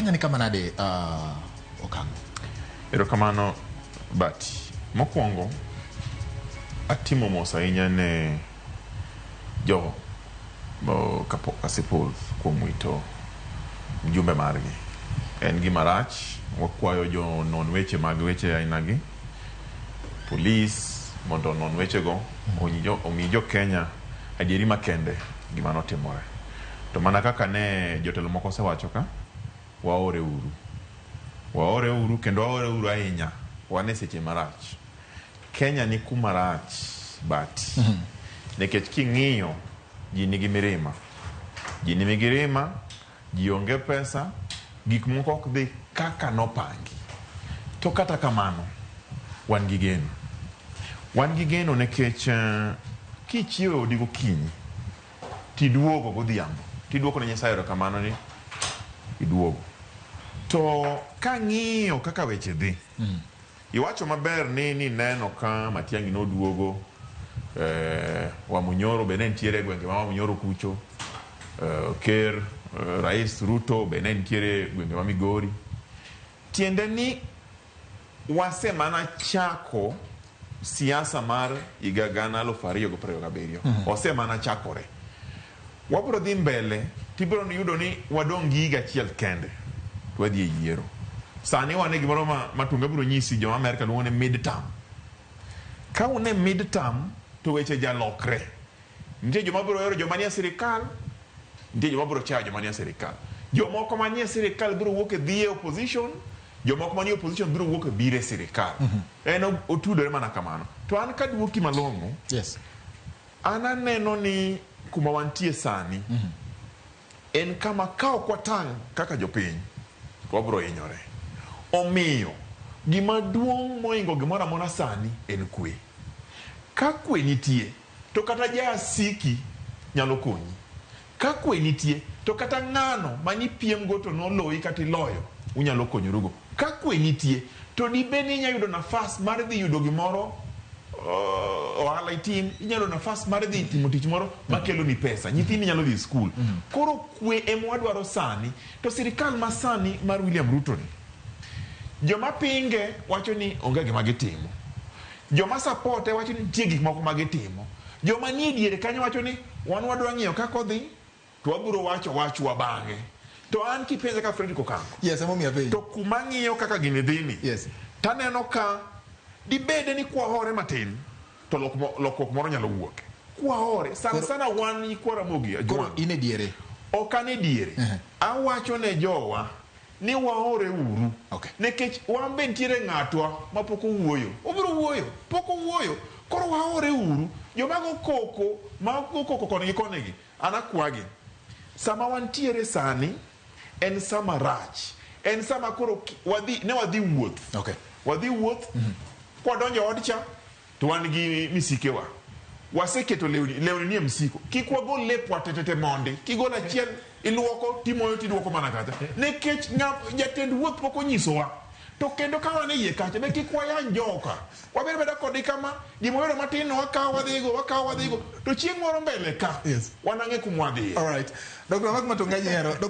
Kenya ni kama nade Okang'o? Erokamano Bati. Mokwongo atimo mos ahinya ne jo Kasipul kuom wito mjumbe margi. En gima rach, wakwayo jo non weche mag weche ainagi, polis mondo onon wechego, omi jo Kenya adieri makende gima notimore. To mana kaka ne jotelo moko osewacho ka, waore uru. Waore uru kendo waore uru ahinya. Wan e seche marach. Kenya ni kuma rach but nikech king'iyo ji nigi mirima. Ji nigi mirima, ji onge pesa, gik moko ok dhi kaka nopangi. To kata kamano, wan gi geno. Wan gi geno nikech kichiewo e odi gokinyi, tiduogo godhiambo, tiduoko ne Nyasaye erokamano ni iduogo. To kang'iyo kaka weche dhi, iwacho maber ni nineno ka Matiang'i noduogo, Wamunyoro be ne nitiere e gwenge ma Wamunyoro kucho, Ker Rais Ruto be ne nitiere e gwenge ma Migori. Tiende ni wase mana chako siasa mar higa 2027. Ose mana chakore. Wabro dhi mbele tibiro yudo ni wadong' gi higa achiel kende to wadhi e yiero. Sani wan e gimoro ma Matunga biro nyisi joma Amerka luongo ni mid term. Ka un e mid term to weche jalokre. Nitie joma biro hero joma nie sirikal, nitie joma biro chayo joma nie sirikal. Jomoko manie sirikal biro wuok e dhi e opposition, jomoko manie opposition biro wuok e biro e sirikal. En otudore mana kamano. To an kaduoki malong'o, Yes. an aneno ni kuma wantie sani en kama ka ok watang' kaka jopiny to wabiro hinyore. Omiyo gima duong' mohingo gimoro amora sani en kwe. Ka kwe nitie to kata jasiki nyalo konyi. Ka kwe nitie to kata ng'ano manipiem go to noloyi kata iloyo unyalo konyorugo. Ka kwe nitie to dibed ni inyalo yudo nafas mar dhi yudo gimoro ohala itim, inyalo yudo nafas mar dhi timo tich moro makelo ni pesa, nyithindi nyalo dhi skul. Koro kwe ema wadwaro sani. To sirikal masani mar William Ruto ni, joma pinge wacho ni onge gima gitimo. Joma supporte wacho ni nitie gik moko ma gitimo. Joma nie diere kanyo wacho ni wan wadwa ng'iyo kaka odhi to wabiro wacho wachwa bang'e. To an kipenja ka Fredrick Okango. Yes, emomiyo apenji. To kuma ng'iyo kaka gini dhi ni. Yes. Taneno ka dibede ni kwahore matin to lokruok moro nyalo wuok. Kwahore sana sana wan nyikwa Ramogi Ajwang'. Koro in e diere. Ok an e diere. Awacho ne jowa ni waore uru. Okay. Nikech wan be nitiere ng'atwa mapok owuoyo. Obiro wuoyo, pok owuoyo. Koro waore uru. Joma go koko, ma go koko koni gi koni gi, an akwagi. Sama wantiere sani en sama rach. En sama koro wadhi, ne wadhi wuoth. Okay. Wadhi wuoth, kwadonjo e od cha, to wan gi misikewa. Waseketo lewni, lewni nie msiko. Kik wagol lepwa tetete mondi. Kigolo achiel, iluoko, timoyo, tiduoko mana kacha. Nikech jatend wuoth pok onyisowa. To kendo ka wan e iye kacha, be kik wayany joka. Wabed abeda kodgi kama, gima wayudo matin no wakawo wadhigo, wakawo wadhigo. To chieng' moro mbele ka, Yes. wanang'e kuma wadhiye. All right. Dr. Mark Matunga Nyiero. Dr.